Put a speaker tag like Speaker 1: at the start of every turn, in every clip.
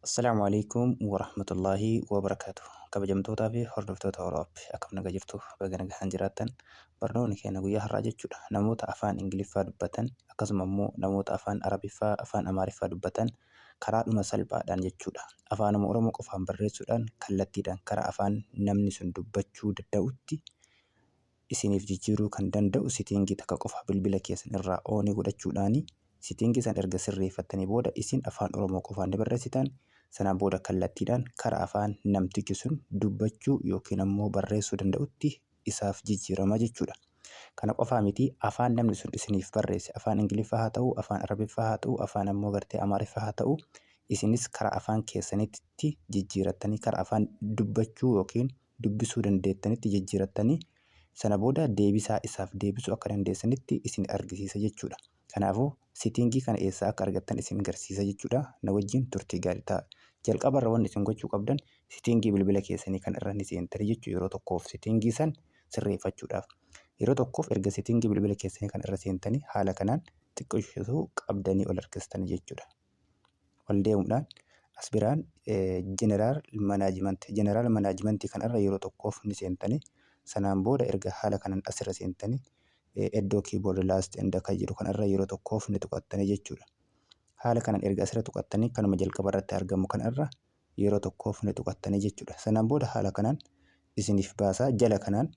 Speaker 1: Assalaamu alaikum warahmatullaahi wabarakaatu. Kabajamtootaa fi hordoftoota Oro'aap, akkam naga jirtu? Baga nagaan jiraattan. Barnoonni keenya guyyaa har'aa jechuudha. Namoota afaan Ingiliffaa dubbatan, akkasuma immoo namoota afaan Arabiffaa, afaan Amaariffaa dubbatan karaadhuma salphaadhaan jechuudha. Afaanuma Oromoo qofaan barreessuudhaan kallattiidhaan karaa afaan namni sun dubbachuu danda'utti isiniif jijjiiruu kan danda'u setting takka qofa bilbila keessan irraa on godhachuudhaani, setting san erga sirreeffattanii booda isin afaan Oromoo qofaan ni barreessitan. Sanaan booda kallattiidhaan karaa afaan namtichi sun dubbachuu yookiin ammoo barreessuu danda'utti isaaf jijjiirama jechuudha. Kana qofaa miti, afaan namni sun isiniif barreesse, afaan Ingiliffaa haa ta'u, afaan Arabiffaa haa ta'u, afaan ammoo gartee Amaariffaa haa ta'u, isinis karaa afaan keessanitti jijjiirattanii, karaa afaan dubbachuu yookiin dubbisuu dandeettanitti jijjiirattanii, sana booda deebisaa isaaf deebisuu akka dandeessanitti isin argisiisa jechuudha. Kanaafuu setting kana eessaa akka argattan isin agarsiisa jechuudha. Na wajjin turtii gaarii ta'a. Jalqabarra wanni isin gochuu qabdan setting bilbila keessanii kan irra ni seentanii jechuudha, yeroo tokkoof setting san sirreeffachuudhaaf. Yeroo tokkoof erga setting bilbila keessanii kan irra seentanii haala kanaan xiqqeessituu qabdanii ol harkistanii jechuudha. Ol deemuudhaan as biraan general management kanarra yeroo tokkoof ni seentanii, sanaan booda erga haala kanaan asirra seentanii iddoo keyboard layout and kan jedhu kanarra yeroo tokkoof ni tuqattanii jechuudha. Haala kanaan erga asirra tuqattanii kanuma jalqaba irratti argamu kanarra yeroo tokkoof ni tuqattanii jechuudha. Sanaan booda haala kanaan isiniif baasaa, jala kanaan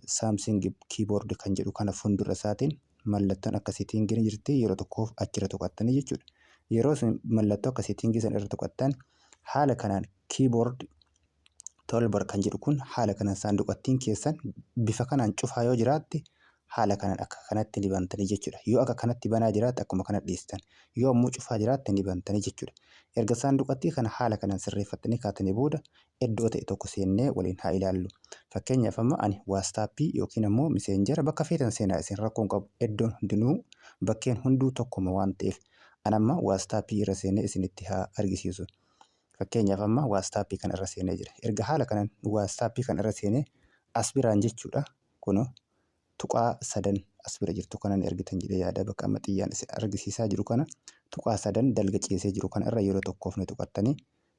Speaker 1: Samsung keyboard kan jedhu kana fuuldura isaatiin mallattoon akka setting ni jirti, yeroo tokkoof achirra tuqattanii jechuudha. Yeroo isin mallattoo akka setting sana irra tuqattan haala kanaan keyboard toolbar kan jedhu kun haala kanaan saanduqattiin keessan bifa kanaan cufaa yoo jiraatte haala kanaan akka kanatti ni bantanii jechuudha. Yoo akka kanatti banaa jiraatte akkuma kana dhiistan. Yoo ammoo cufaa jiraatte ni bantanii jechuudha. Erga saanduqattii kana haala kanaan sirreeffattanii kaatanii booda iddoo ta'e tokko seennee waliin haa ilaallu. Fakkeenyaaf, amma ani WhatsApp yookiin ammoo Messenger, bakka feetan seenaa, isin rakkoon qabu. Iddoon hundinuu, bakkeen hunduu tokkuma waan ta'eef, ani amma WhatsApp irra seenee isinitti haa argisiisu. Fakkeenyaaf, amma WhatsApp kana irra seenee jira. Erga haala kanaan WhatsApp kana irra seenee as biraan jechuudha. Kunoo tuqaa sadan as bira jirtu kana ni argitan jedhee yaada. Bakka amma xiyyaan isin argisiisaa jiru kana, tuqaa sadan dalga ciisee jiru kana irra yeroo tokkoof ni tuqattanii,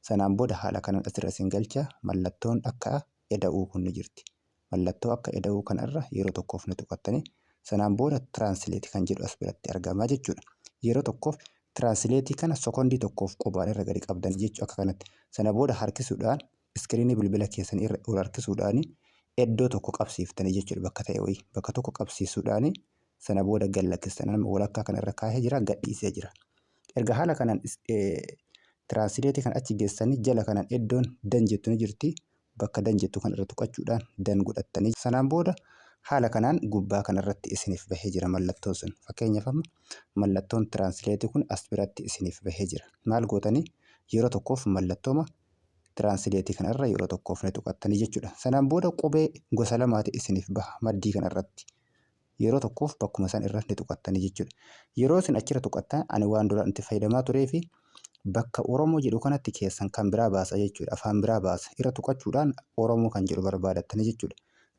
Speaker 1: sanaan booda haala kanaan asirra isin galcha. Mallattoon akka eda'uu kun ni jirti. Mallattoo akka eda'uu kana irra yeroo tokkoof ni tuqattanii, sanaan booda translate kan jedhu as biratti argama jechuudha. Yeroo tokkoof translate kana sekondii tokkoof qubaan irra gadi qabdan jechuu akka kanatti. Sana booda harkisuudhaan screen bilbila keessanii irra ol harkisuudhaan iddoo tokko qabsiiftanii jechuudha, bakka ta'e wayii bakka tokko qabsiisuudhaan sana booda gad lakkistan. Nama walakkaa kana irra kaahee jira, gadhiisee jira. Erga haala kanaan translate kan achi geessanii jala kanaan iddoon done jettu ni jirti. Bakka done jettu kan irra tuqachuudhaan done godhattanii, sanaan booda haala kanaan gubbaa kanarratti isiniif bahee jira mallattoon sun. Fakkeenyaaf, amma mallattoon translate kun as biratti isiniif bahee jira. Maal gootanii? Yeroo tokkoof mallattooma translate kanarra yeroo tokkoof ni tuqattanii jechuudha. Sanaan booda qubee gosa lamaati isiniif baha maddii kanarratti. Yeroo tokkoof bakkuma san irra ni tuqattanii jechuudha. Yeroo isin achirra tuqattan, ani waan duraan itti fayyadamaa turee fi bakka Oromoo jedhu kanatti keessan kan biraa baasa jechuudha. Afaan biraa baasa. Irra tuqachuudhaan Oromoo kan jedhu barbaadattanii jechuudha.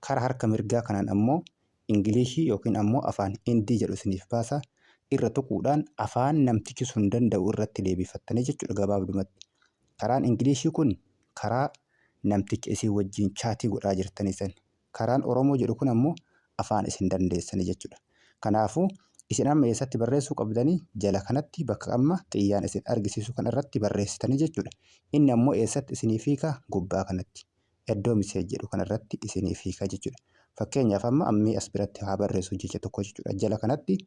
Speaker 1: Karaa harka mirgaa kanaan ammoo Ingilishii yookiin ammoo afaan Hindii jedhu isiniif baasa. Irra tuquudhaan afaan namtichi sun danda'u irratti deebifattanii jechuudha gabaabdumatti. Karaan Ingilishii kun karaa namticha isin wajjin chat godhaa jirtanii san. Karaan Oromoo jedhu kun ammoo afaan isin dandeessanii jechuudha. Kanaafuu isin amma eessatti barreessuu qabdanii? Jala kanatti, bakka amma xiyyaan isin argisiisu kan irratti barreessitanii jechuudha. Inni ammoo eessatti isiniif hiika? Gubbaa kanatti. Iddoo message jedhu kanarratti isiniif hiika jechuudha. Fakkeenyaaf, amma ammee as biratti haa barreessu jecha tokko jechuudha. Jala kanatti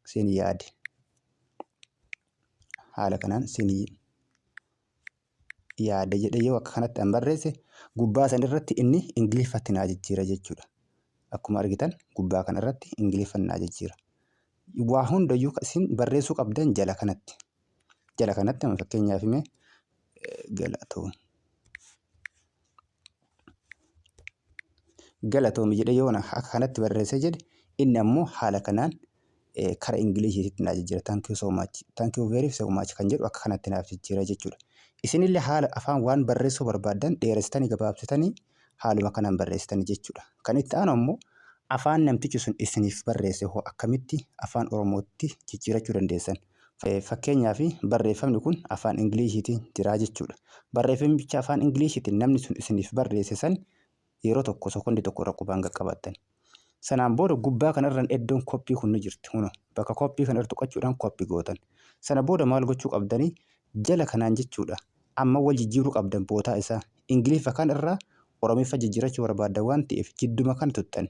Speaker 1: sin yaade. Haala kanaan sin yaade jedhee yoo akka kanatti an barreesse, gubbaa san irratti inni Ingiliffatti naa jijjiira jechuudha. Akkuma argitan gubbaa kana irratti Ingiliffatti naa jijjiira. Waa hundayyuu isin barreessuu qabdan jala kanatti. Jala kanatti amma fakkeenyaaf hime galatoomi. Galatoomi jedhee yoo akka kanatti barreessee jedhe, inni ammoo haala kanaan kara Ingiliishiitti naa jijjiira. Thank you so much. Thank you very so much kan jedhu akka kanatti naaf jijjiira jechuudha. Isinillee haala afaan waan barreessuu barbaaddan dheeressitanii gabaabsitanii haaluma kanaan barreessitanii jechuudha. Kan itti aanu ammoo afaan namtichi sun isiniif barreesse hoo akkamitti afaan Oromootti jijjiirachuu dandeessan? Fakkeenyaaf, barreeffamni kun afaan Ingiliishiitiin jira jechuudha. Barreeffamicha afaan Ingiliishiitiin namni sun isiniif barreesse san yeroo tokko sekoondii tokko irra qubaan qaqqabattan. Sanaan booda gubbaa kanarraan iddoon copy kun ni jirti. Kunoo bakka copy kana irra tuqachuudhaan copy gootan. Sana booda maal gochuu qabdanii? Jala kanaan jechuudha. Amma wal jijjiiruu qabdan bootaa isaa. Ingiliffa kan irraa Oromiffa jijjiirachuu barbaaddan waan ta'eef, jidduma kana tuxxan.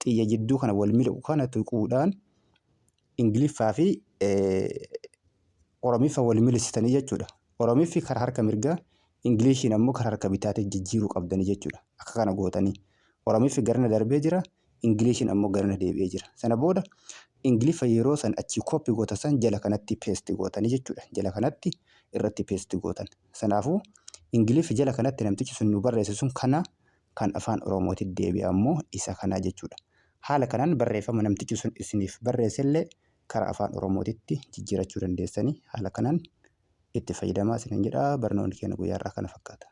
Speaker 1: Xiyya jidduu kana wal miliqu kana tuquudhaan Ingiliffaa fi Oromiffa wal milisitanii jechuudha. Oromiffi karaa harka mirgaa, Ingiliishiin ammoo karaa harka bitaatiin jijjiiruu qabdanii jechuudha. Akka kana gootanii. Oromiffi garana darbee jira, Ingiliishiin ammoo garana deebi'ee jira. Sana booda Ingiliffa yeroo san achii copy gootan san jala kanatti paste gootanii jechuudha. Jala kanatti irratti paste gootan. Sanaafuu Ingiliffi jala kanatti namtichi sun nu barreesse sun kana, kan afaan Oromootti deebi'e ammoo isa kana jechuudha. Haala kanaan barreeffama namtichi sun isiniif barreessellee karaa afaan Oromootitti jijjiirachuu dandeessanii. Haala kanaan itti fayyadamaa isiniin jedha. Barnoonni keenya guyyaa irraa kana fakkaata.